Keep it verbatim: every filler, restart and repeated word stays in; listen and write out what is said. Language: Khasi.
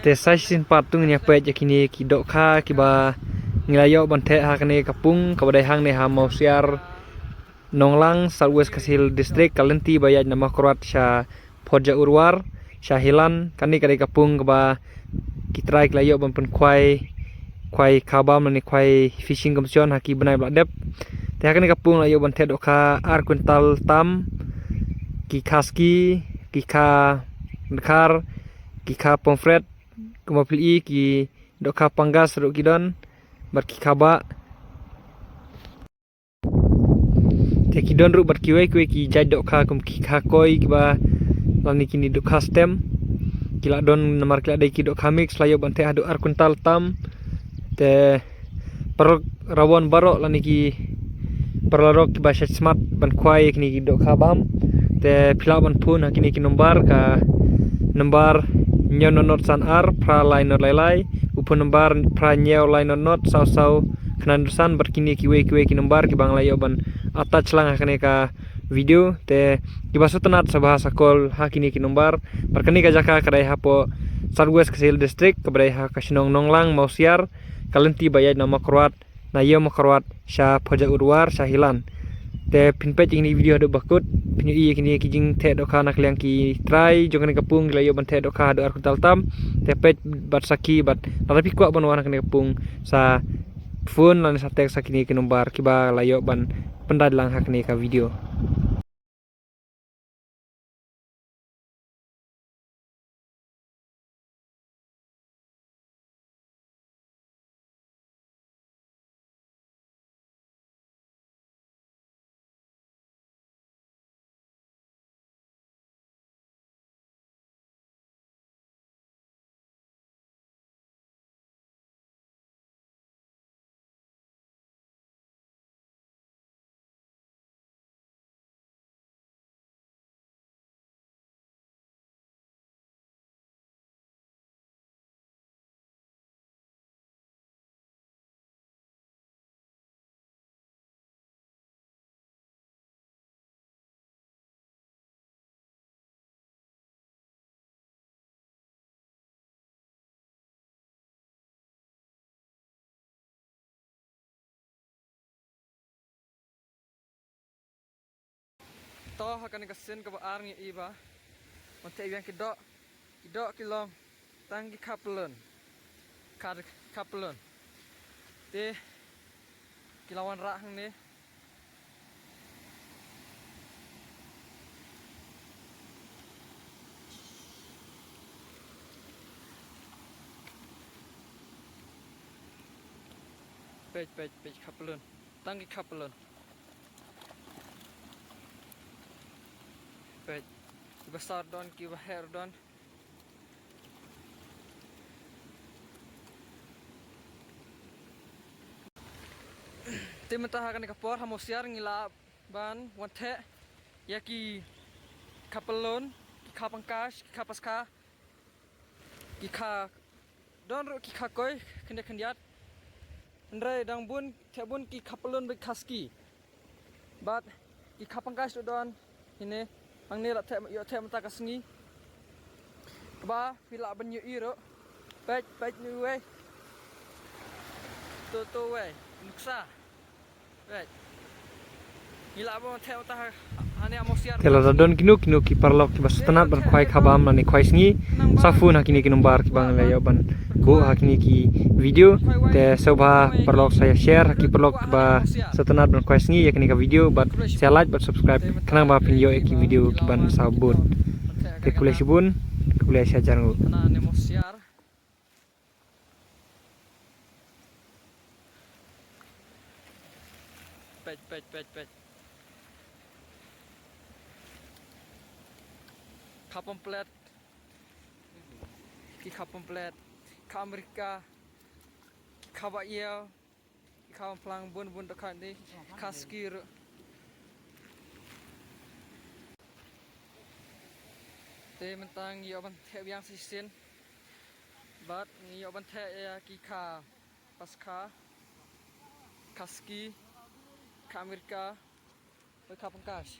Te sa shisien pat to ngin ïa peit ïa kine ki dohkha kiba ngi la ïoh ban theh ha kane ka pung kaba dei hangne ha Mawsiar Nonglang, South West Khasi Hills District, ka lynti ba ïaid na Mawkyrwat sha Phoja Urwar, sha Hilan. Kane ka dei ka pung kaba ki trai ki la ïoh ban pynkhwai khwai kha bam lane khwai fishing competition ha ki bnai ba la dep. Te ha kane ka pung la ïoh ban theh dohkha ar kwintal tam, ki kha ski, ki kha dkhar, ki kha pomfret, kumba phi ïohi ki dohkha pangkas ruh ki don bad ki kha bah. Te ki don ruh bad kiwei kiwei ki jait dohkha kum ki kha koi kiba lane kine dohkha stem. Ki la don namar ki la dei ki dohkha mix, la ïoh ban theh haduh ar kwintal tam. Te paralok rawon baroh lane ki paralok kiba shait smat ban khwai kine ki dohkha bam, te phi lah ban phone ha kine ki nombar, ka nombar hynñiew not not san ar phra lai not lai lai, u phone nombar phra hynñiew lai not not saw saw khyndai not san, bad kine kiwei kiwei ki nombar kiba nga la ïoh ban attach lang ha kane ka video. Te kiba sngewtynnat sa bha sa call ha kine ki nombar. Bad kane ka jaka ka dei hapoh South West Khasi Hills District, kaba dei ha ka shnong Nonglang, Mawsiar, ka lynti ba ïaid na Mawkyrwat, na ïew Mawkyrwat sha Phoja Urwar sha Hilan. Te phin peit ïa kine ki video haduh ba kut, phin ïohi ïa kine ki jingtheh dohkha na ka liang ki trai jong kane ka pung, ki la ïoh ban theh dohkha haduh ar kwintal tam. Te peit bad sakhi bad lada phi kwah ban wan ha kane ka pung, sa phone lane sa text ha kine ki nombar kiba la ïoh ban pyndait lang ha kane ka video. To ha kane ka sien kaba ar ngi ïohi ba wan theh biang ki doh, ki doh ki long tang ki kha pyllun. Kha, kha pyllun. Te ki la wanrah hangne. Peit, peit, peit kha pyllun. Tang ki kha pyllun. Peit. Kiba saw don, kiba heh don. Te mynta ha kane ka por ha Mawsiar ngi lah ban wan theh ïa ki kha pyllun, ki kha pangkas, ki kha paskha, ki kha, don ruh ki kha koi khyndiat khyndiat. Hynrei dang bun, theh bun ki kha pyllun bad ki kha ski. Bad ki kha pangkas ruh don, hynne, hangne la theh, ïoh theh mynta ka sngi. Kaba phi lah ban ïohi ruh. Peit, peit ni wei. To, to wei. Nuksa. Peit. Ngi lah ban theh mynta ha, hangne ha Mawsiar. Te lada don kino kino ki paralok kiba sngewtynnat ban khwai kha bam lane khwai sngi, sa phone ha kine ki nombar kiba nga la ïoh ban buh ha kine ki video. Te sngewbha paralok sa ïa share ha ki paralok kiba sngewtynnat ban khwai sngi ïa kane ka video, bad sa like bad subscribe khnang ba phin ïoh ïa ki video kiban sa bud. Te khublei shibun, khublei shihajar nguh. Peit, peit, peit, peit. Kha pomfret. Ki kha pomfret. Kha Amerika. Kha ba ïew. Ki kha phlang bun bun dohkha ni. Kha ski ruh. Te mynta ngi ïoh ban theh biang shisien. Bad ngi ïoh ban theh ïa ki kha paskha, kha ski, kha Amerika, bad kha pangkas.